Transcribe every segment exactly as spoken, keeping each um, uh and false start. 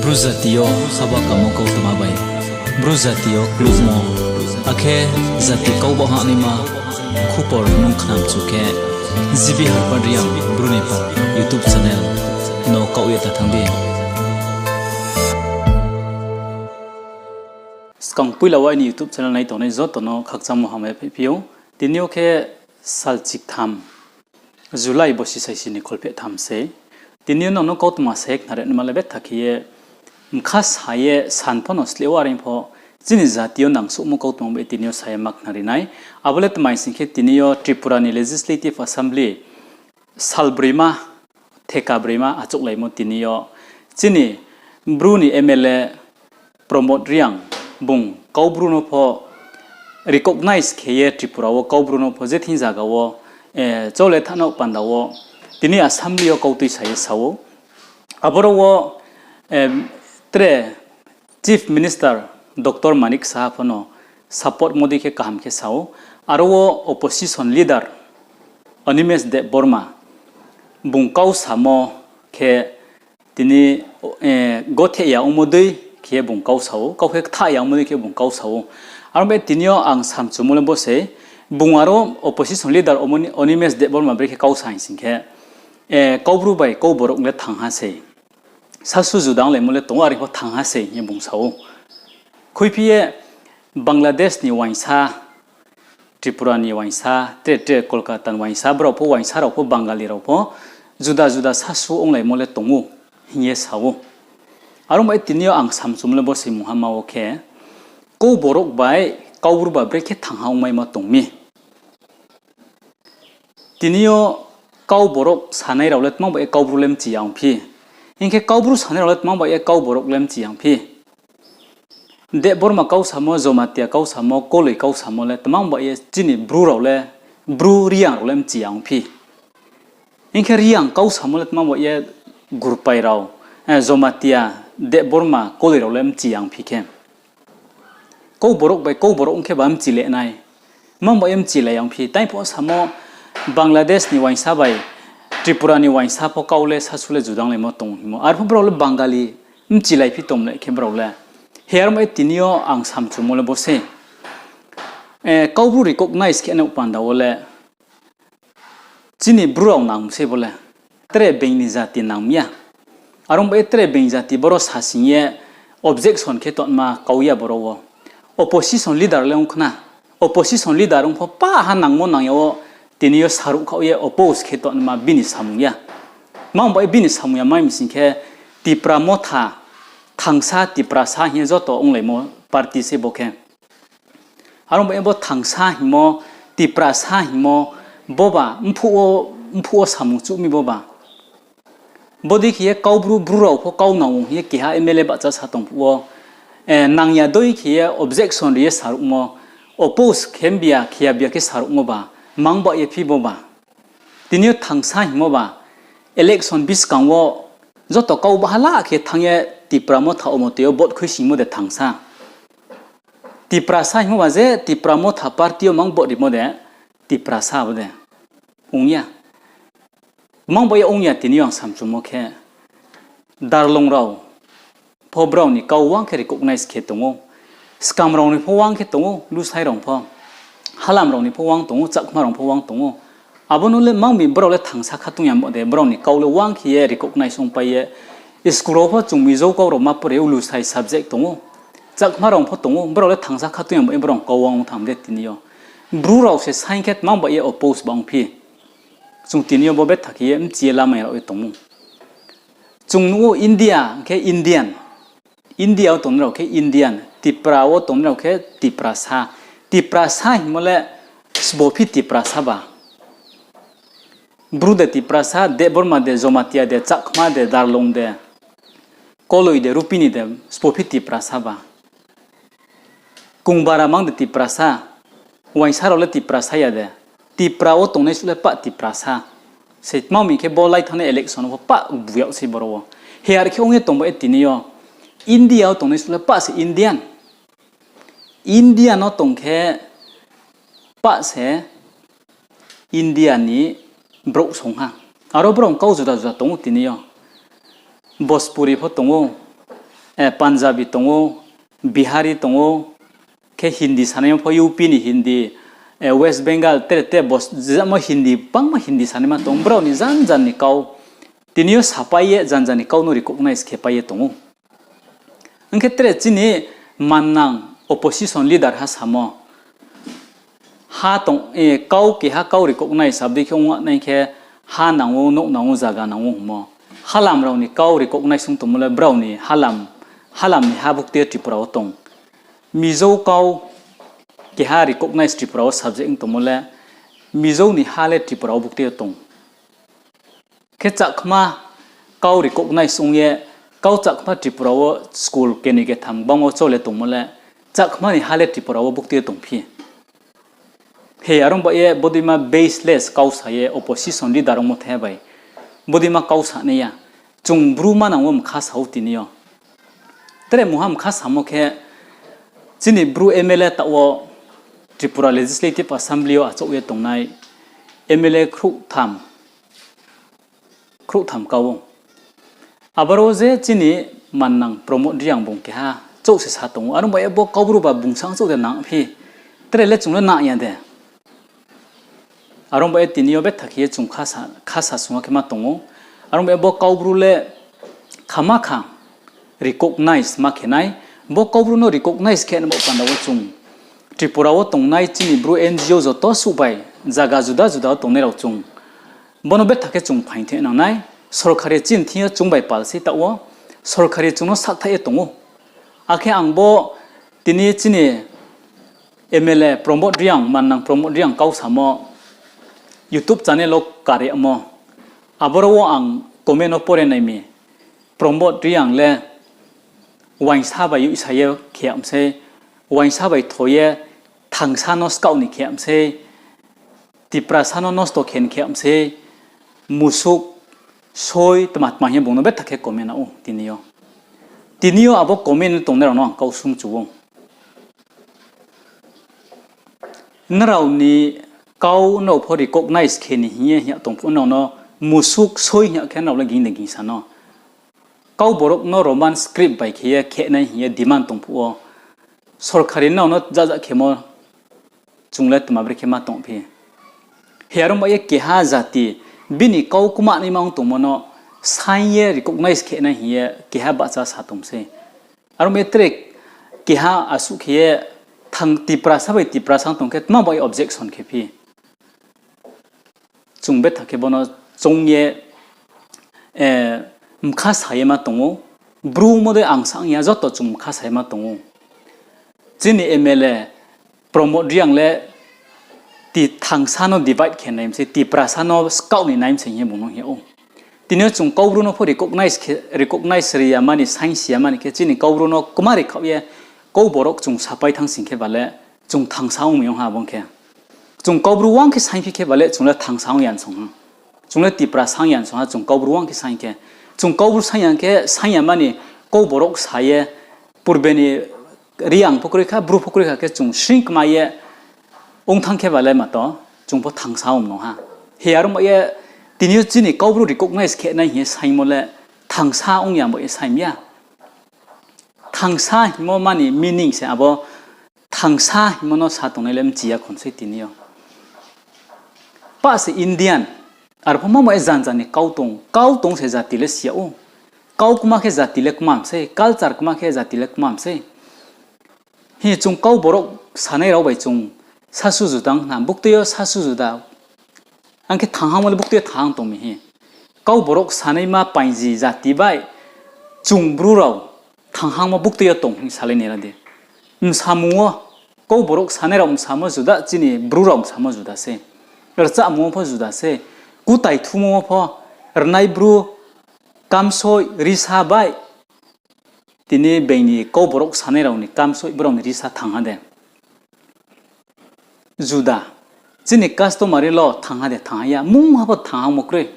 Bru jati yo haba kamo kautma bai Bru jati yo klukmo, akhe jati kau baoh hahnaima khupor nung khnamchu khe, G B Harpad Reang Bru ni pal YouTube channel no kaoh ye ta thanng di. Skang poila wo aini YouTube channel nai tongnai joto no khakchangmo hamya phaiphi ou. Tini yo khe salchiktham July bosi saisi ni kholphehtham sei. Tini yo nono kautma se khnarinaima le betha khe ye, mkha sa ye san pho no sleh wo are pho, chini jati yo nangsouhmo kautma bai tini yo sa ye ma khnari nai. Abo le tma hing sing khe tini yo Tripura ni Legislative Assembly salbroima, theka broima achouhlaimo tini yo chini Bru ni M L A Pramod Reang bung Kaubru no pho recognize khe ye Tripura wo Kaubru no pho je thing zaga wo, eh, chole thanao panda wo tini assembly yo kautui sa ye sa ou. Aboro wo, eh, tre Chief Minister Doctor Manik Saha pho no support mo dei khe kaham khe sa ou. Aro wo opposition leader Animesh Debbarma bung kau samo khe tini, eh, gotheh ya ongmo dei khe bung kau sa ou, kau khe kthah ya ongmo dei khe bung kau sa ou. Aro bai tini yo ang samchumo le bo sei, bung aro opposition leader Omoni-, Animesh Debbarma brekhe kau sa hing sing khe, eh, Kaubru bai Kauborok le thanng ha sei. Sasu juda onglaimo le tong ou, are pho thanng ha sei hing ye bung sa ou. Khuiphi ye Bangladesh ni uaingsa, Tripura ni uaingsa, tre tre Kolkata ni uaingsa, brao pho uaingsa rao pho Bangali rao pho juda juda sasu onglaimo le tong ou hing ye sa ou. Aro bai tini yo ang samchumo le bo sei mungha ma wo khe, Kauborok bai Kaubru ba brekhe thanng ha ongmaimo tong mi. Tini yo Kauborok sanai rao le tma bai ye Kaubru le mchi ya ongphi. Hing khe Kaubru sanai rao le tma bai ye Kauborok le mchi ya ongphi. Debbarma kau samo, Jomatia kau samo, Koloi kau samo le tma bai ye chini Bru rao le, Bru Reang rao le mchi ya ongphi. Hing khe Reang kau samo le tma bai ye Gurpai rao, eh, Jomatia, Debbarma, Koloi rao le mchi ya ongphi khe. Kauborok bai Kauborok ong khe ba mchi le nai. Tma bai ye mchilai ya ongphi. Tai pho samo Bangladesh ni uaingsa bai Tripura ni uaingsa pho kau le sasu le juda onglaimo tong hingmo. Arphuh brao le Bangali mchilaiphi tongmo le khe brao le. He aro bai tini yo ang samchumo le bo sei. Eh, Kaubru recognize khe nai panda wo le chini Bru rao nang sei bo le. Tre being ni jati nang mi ya. Aro bai tre being jati boro sasing ye objection khe tongma kau ya boro wo. Opposition leader le ong khna. Opposition leader ong pho pa ha nangmo nang ya wo tini yo saruh khaoh ye oppose khe tongma bini samung ya. Tma bai bini samung ya mai mi sing khe Tipra Motha, Thangsa, Tiprasa hing ye joto onglaimo party sei bo khe. Aro bai bo Thangsa hingmo, Tiprasa hingmo, bo ba mphuh wo, mphuh wo samung chuh mi bo ba. Bodei khe ye Kaubru Bru rao pho kau nang ou hing ye keha M L A bahcha sa tong phuh wo, eh, nang ya dei khe ye objection ri ye saruhmo, oppose khe bia, khe ya bia khe saruhmo ba, mang ba ye phi bo ba. Tini yo Thangsa hingmo ba, election buskang wo joto kau bahala khe thanng ye Tipra Motha omotoi yo vote khuisoingmo de Thangsa. Tiprasa hingmo ba je Tipra Motha party yo mang vote rimo de Tiprasa abo de. Ong ya. Mang ba ye ong ya tini yo ang samchumo khe. Darlong rao pho brao ni kau wang khe recognize khe tong ou. Skam rao ni pho wang khe tong ou, Lusai rao pho. Halam rao ni pho wang tong ou, Chakma rao pho wang tong ou. Abo no le mang mi brao le Thangsa khatung ya mo de, brao ni kau le wang khe ye recognize ongpai ye. School rao pho chung Mizo kau rao ma pore ou, Lusai subject tong ou. Chakma rao pho tong ou, brao le Thangsa khatung ya mo ye brao kau wang ong tham de tini yo. Bru rao se saing khe tma bai ye oppose ba ongphi. Chung tini yo bo betha khe ye mchi ye lamai rao ye tong ou. Chung nuh ou India khe Indian. India wo tongnai rao khe Indian. Tipra wo tongnai rao khe Tiprasa. Tiprasa hingmo le sbo phi Tiprasa ba. Bru de Tiprasa, Debbarma de, Jomatia de, Chakma de, Darlong de, Koloi de, Rupini de, sbo phi Tiprasa ba. Kungbara mang de Tiprasa, uaingsa rao le Tiprasa ya de. Tipra wo tongnai suh le pah Tiprasa. Se tma mi khe bo lai thanngnai election wo pah bu yag sei boro wo. He ar khe ong ye tong ba ye tini yo. India wo tongnai suh le pah se Indian. India no tong khe pah se India ni brouh song ha. Aro brao kau juda juda tong ou tini yo. Bhojpuri pho tong ou, Punjabi tong ou, Bihari tong ou, khe Hindi sanaima pho U P ni Hindi, West Bengal, tre tre bos-, jamo Hindi, bangma Hindi sanaima tong, brao ni jan jan ni kau, tini yo sapai ye jan jan ni kau no recognize khe pai ye tong ou. Ong khe tre chini mannang opposition leader ha samo, ha tong, kau keha kau recognize abdei khe ong nai khe, ha nang ou, nouh nang ou, zaga nang ou hingmo. Halam rao ni kau recognize ong tongmo le brao ni halam, halam ni ha buktui yo Tripura wo tong. Mizo kau keha recognize Tripura wo subject ong tongmo le, Mizo ni ha le Tripura wo buktui yo tong. Khe Chakma kau recognize ong ye, kau Chakma Tripura wo school keni ketham gbang wo cho le tongmo le, Chakma ni ha le Tripura wo buktui yo tongphi. He, are ong ba ye bodeima baseless kau sa ye opposition leader ongmo the bai bodeima kau sa nai ya. Chung Bru manang wo mkha sa ou tini yo. Tre mungha mkha samo khe, chini Bru M L A taoh wo Tripura Legislative Assembly yo achouh ye tongnai M L A khrouhtham, khrouhtham kau ou. Aboro je chini mannang Pramod Reang bung keha chouh se sa tong ou. Are ong ba ye bo Kaubru ba bung sang chouh de nang phi. Tre le chung le nang ya de. Are ong ba ye tini yo betha khe ye chung khasa, khasa sungha khe ma tong ou. Are ong ba ye bo Kaubru le khama kha recognize ma khe nai. Bo Kaubru no recognize khe nai bo panda wo chung Tripura wo tongnai chini Bru N G O joto suh bai zaga juda juda wo tongnai rao chung bono betha khe chung phaing thing nang nai. Sorkari chini thing yo chung bai pal sei taoh wo, sorkari chung no sakthaih ye tong ou. Akhe ang bo tini chini M L A Pramod Reang, mannang Pramod Reang kau samo YouTube channel wo kar yagmo, aboro wo ang comment no pore nai mi. Pramod Reang le uaingsa bai yoihsa ye khe yag mi sei, uaingsa bai tho ye thangsa no skaoh ni khe yag mi sei, Tiprasa no nosto khe ni khe yag mi sei, musuk, soi, tma tma hing ye bung no betha khe comment yag ou tini yo. Tini yo abo comment tongnai rao no ang kau sung chu ou. Nrao ni kau nrao pho recognize khe ni hing ye hing yag tong phuh, nrao no musuk soi hing yag khe nrao le ging de gingsa no. Kau borok no Roman script bai khe ye khe nai hing ye demand tong phuh wo, sorkari nrao no jaja khemo chung le tma brekhe ma tong phi. He are ong ba ye keha jati bini kau kma naima ong tongmo no saing ye recognize khe nai hing ye keha bahcha sa tong sei. Are ong ba ye tre keha asuh khe ye thang Tiprasa bai Tiprasa tong khe tma bai objection khe phi. Chung betha khe bono choung ye, mkha sa ye ma tong ou. Bru mo dei ang sa ong ya, joto chung mkha sa ye ma tong ou. Chini M L A Pramod Reang le ti thangsa no divide khe nai mi sei, Tiprasa no skaoh ni nai mi sei hing ye bung no hing yag ou. Tini yo chung Kaubru no pho recognize khe, recognize ri ya mani, saing si ya mani khe chini Kaubru no kma ri khaoh ye Kau borok chung sapai thanng sing khe ba le chung thangsa ong mi ong ha abo ong khe. Chung Kaubru uang khe saingphi khe ba le chung le thangsa ong ya song ha. Chung le Tiprasa ong ya song ha, chung Kaubru uang khe saing khe. Chung Kaubru saing ya khe saing ya mani Kau borok sa ye, purbe ni Reang pho kroi kha, Bru pho kroi kha khe chung sring kma ye ong thanng khe ba le mato chung pho thangsa ong no ha. He aro ba ye tini yo chini Kaubru recognize khe nai hing ye saingmo le thangsa ong ya bo ye saing ya. Thangsa hingmo mani meaning se abo, thangsa hingmo no sa tongnai le mchi ya khon sei tini yo. Pa se Indian, arpho mamo e janja ni kau tong, kau tong se jati le si ya ou. Kau kma khe jati le kma sei, culture kma khe jati le kma sei. Hi chung Kau borok sanai rao bai chung sasu juda ong khna, buktui yo sasu juda. Ang khe thanghangmo le buktui yo thanghang tong mi hi. Kau borok sanaima painji jati bai chung Bru rao thanghangmo buktui yo tong hing salai nai ra di. Msamung wo Kau borok sanai rao msamo juda, chini Bru rao msamo juda se. Rchahmung wo pho juda se. Kutai thumo wo pho rnai Bru kamsoi risa bai tini being ni Kau borok sanai rao ni kamsoi brao ni risa thangha de. Juda. Chini customary law thangha de, thangha ya. Mungha pho thanghangmo kroi.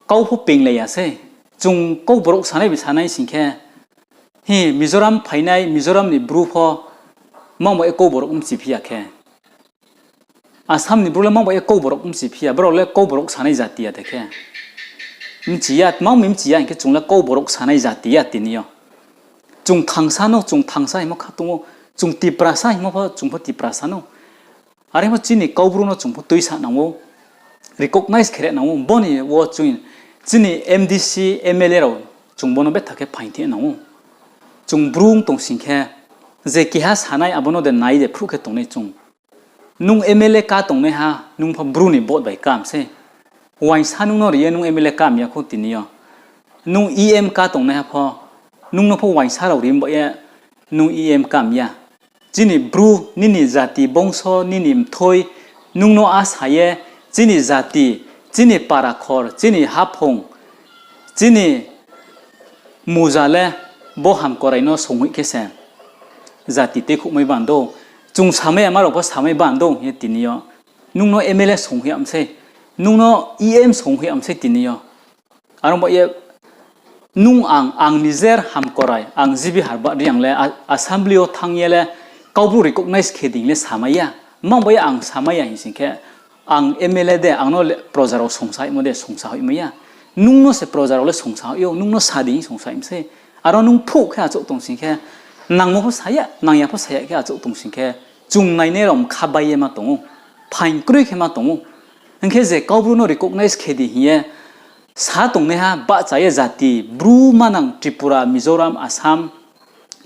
Kau pho penglai ya sei. Chung Kau borok sanai bai sanai sing khe, hi Mizoram phainai Mizoram ni Bru pho mamo e Kau borok mchiphi ya khe. Assam ni Bru le mamo e Kau borok mchiphi ya, brao le Kau borok sanai jati ya de khe. Bchi ya, tma mi bchi ya hing khe chung le Kau Borok sanai jati ya tini yo. Chung thangsa no, chung thangsa hingmo kha tong ou, chung Tiprasa hingmo pho, chung pho Tiprasa no. Are pho chini Kaubru no chung pho tuisa nang ou, recognize khe ri nang ou, bo ni wo chung, chini M D C, M L A rao chung bo no betha khe phaing thi nang ou. Chung Bru ong tong sing khe, je keha sanai abo no de nai de phruh khe tongnai chung. Nung M L A ka tongnaiha, nung pho Bru ni vote bai kam sei. Uaingsa nung no ri ye nung M L A kam ya khou tini yo. Nung E M ka tongnaiha pho, nung no pho uaingsa rao ri ba ye nung E M kam ya. Chini Bru, nini jati bongso, nini mthoi, nung no asa ye, chini jati, chini parakhor, chini haphung, chini muja le bo hamkorai no songhoih khe se jati tuikhouhmai ban dou. Chung samai yama rao pho samai ban dou hing ye tini yo. Nung no M L A songhoih yam sei, nung no E M songhoih yam sei tini yo. Are ong ba ye nung ang, ang nijer hamkorai, ang G B Harbak Reang le, a-, assembly wo thanng ye le, Kaubru recognize khe dei le samai ya. Mang ba ye ang samai ya hing sing khe, ang M L A de, ang no le proja rao songsa hoihmo de, songsa hoihmai ya. Nung no se proja rao le songsa hoih ou, nung no sa dei hing songsa hoih mi sei. Aro nung phruh khe achouh tong sing khe, nangmo pho sa ya, nang ya pho sa ya khe achouh tong sing khe, chung nainai rao mkha bai ye ma tong ou, phaing kroi khe ma tong ou. Hing khe je Kaubru no recognize khe di hing ye sa tongnaiha bahcha ye jati, Bru manang Tripura, Mizoram, Assam,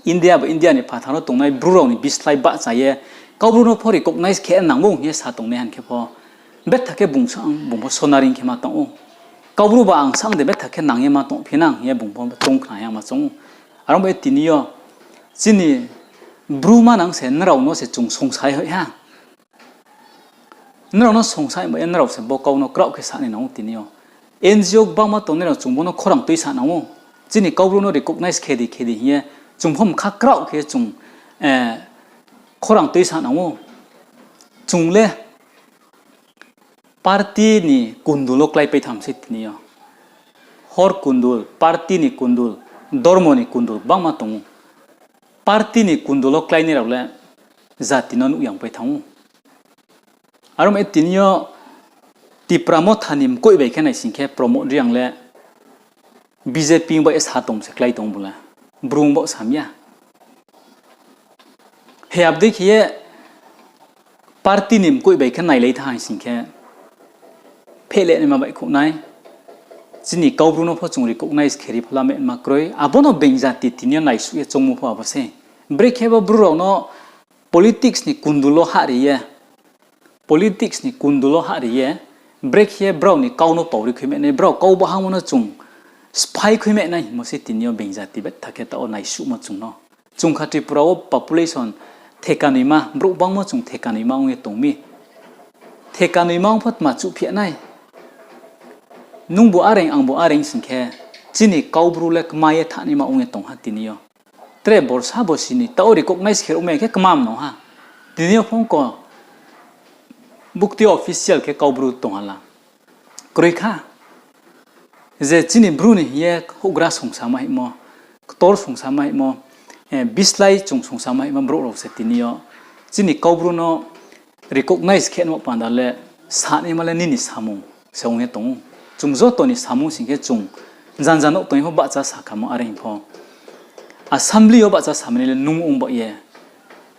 India ba India ni phathar wo tongnai Bru rao ni bislái bahcha ye, Kaubru no pho recognize khe nang ou hing ye sa tongnaiha hing khe pho, betha khe bung sa, bung pho sonaring khe ma tong ou. Kaubru ba ang sa de betha khe nang ye ma tong phi nang hing ye bung pho choung khna ya ma choung ou. Are ong ba ye tini yo, chini Bru manang se nrao no se chung songsa hoih ha. Nrao no songsa ba ye nrao se bo kau no kraoh khe sa ni nang ou tini yo. N G O gbangma tongnai rao chung bo no khorang tuisa nang ou. Chini Kaubru no recognize khe di, khe di hing ye chung pho mkha kraoh khe chung, eh, khorang tuisa nang ou. Chung le party ni kundul wo kláipai tham sei tini yo. Hor kundul, party ni kundul, dormo ni kundul gbangma tong ou. Party ni kundul wo kláinai rao le jati no nuh yangpai thanng ou. Aro ma ye tini yo Tipra Motha ni mkoih bai khe nai sing khe Pramod Reang le B J P bai sa tong se klái tong bo le. Bru ong baoh sam ya. He abdei khe ye party ni mkoih bai khe nailai thanng hai sing khe, phehleh naima baihkhouh nai. Chini Kaubru no pho chung recognize khe ri pho lama ma kroi. Abo no being jati tini yo naisuh ye choungmo pho abo sei. Brekhe bo Bru rao no politics ni kundul wo hah ri ye, politics ni kundul wo hah ri ye, brekhe brao ni kau no paori khui mai nai, brao kau bahangmo no chung sphái khui mai nai hingmo se tini yo being jati betha khe taoh wo naisuhmo chung no. Chung kha Tripura wo population theka noima, brouh bangmo chung theka noima ong ye tong mi. Theka noima ong pho tma chuhphi nai. Nungbu areng, angbu areng sing khe, chini Kaubru le kma ye thanngnaima ong ye tong ha tini yo. Tre borsa bosi ni taoh wo recognize khe ruhmai khe kma mno ha. Tini yo phone ko bukti official khe Kaubru tong ha la. Kroi kha. Je chini Bru ni hing ye houhgra songsa ma hingmo, ktor songsa ma hingmo, eh, bislái chung songsa ma hingmo brouh rao se tini yo chini Kaubru no recognize khe nmo panda le sanaima le nini samung se ong ye tong ou. Chung joto ni samung sing khe chung janja nouh tong ye pho bahcha sa khamo are hing pho. Assembly yo bahcha samani le nung ong bah ye.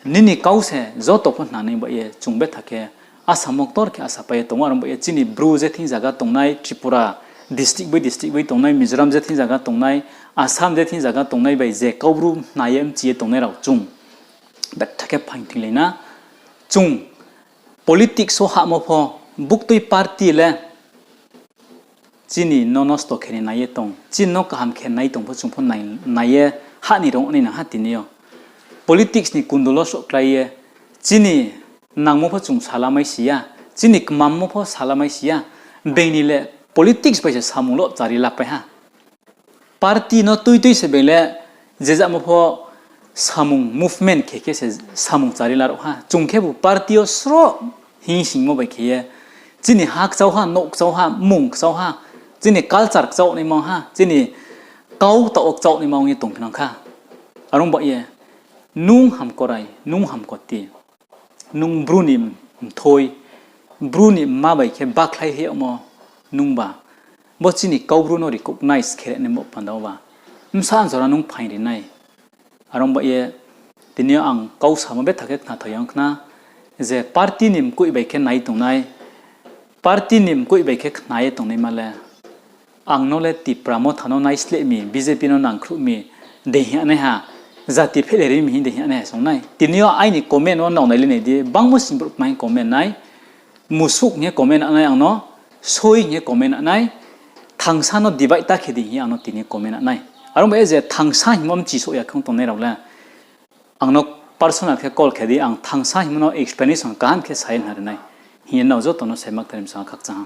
Nini kau se joto pho hnanai bah ye chung betha khe asamo ktor khe asa pai ye tong ou, are ong bah ye chini Bru je thing zaga tongnai Tripura district bai district bai tongnai, Mizoram je thing zaga tongnai, Assam je thing zaga tongnai bai je Kaubru hna ye mchi ye tongnai rao chung betha khe phaing thing lai na. Chung politics wo hahmo pho buktui party le chini no nosto khe ni nai ye tong, chini no kaham khe nai tong pho chung pho nai, nai ye hah ni rung nai nang ha tini yo. Politics ni kundul wo souhklái ye chini nangmo pho chung salamai si ya, chini kmammo pho salamai si ya, being ni le politics bai se samung lo chari lapai ha. Party no tuitui se being le je jamo pho samung movement khe khe se samung chari la rao ha. Chung khebu party yo sroh hing singmo bai khe ye chini ha kchau ha, nouh kchau ha, mmung kchau ha, chini culture kchau naima ha, chini kau taoh wo kchau naima ong ye tong khnang kha. Are ong bah ye, nung hamkorai, nung hamkoti, nung Bru ni mthoi, Bru ni mma bai khe bakhlai hoih yagmo, nungba Bo chini Kaubru no recognize khe ri nai bo panda wo ba. Bsa jora nung phaing ri nai. Are ong ba ye, tini yo ang kau samo betha khe khnatha yag khna, je party ni mkoih bai khe nai tongnai, party ni mkoih bai khe khna ye tongnaima le, ang no le Tipra Motha no naisleh mi, B J P no nangkhruh mi, dei hing ya nai ha, jati phehle ri mi hing dei hing ya nai ha song nai. Tini yo aini comment wo nrao nai le nai di, bangmo sing brouh kma hing comment nai, musuh hing ye comment nai ang no, soi hing ye comment nai, thangsa no divide ta khe di hing ye ang no tini comment nai. Are ong ba ye je thangsa hingmo mchisouh ya khe ong tongnai rao le, ang no personal khe call khe di, ang thangsa hingmo no explanation kaham khe sa ye hna ri nai. Hing ye nrao joto no saimak tharim sa khakchang ha.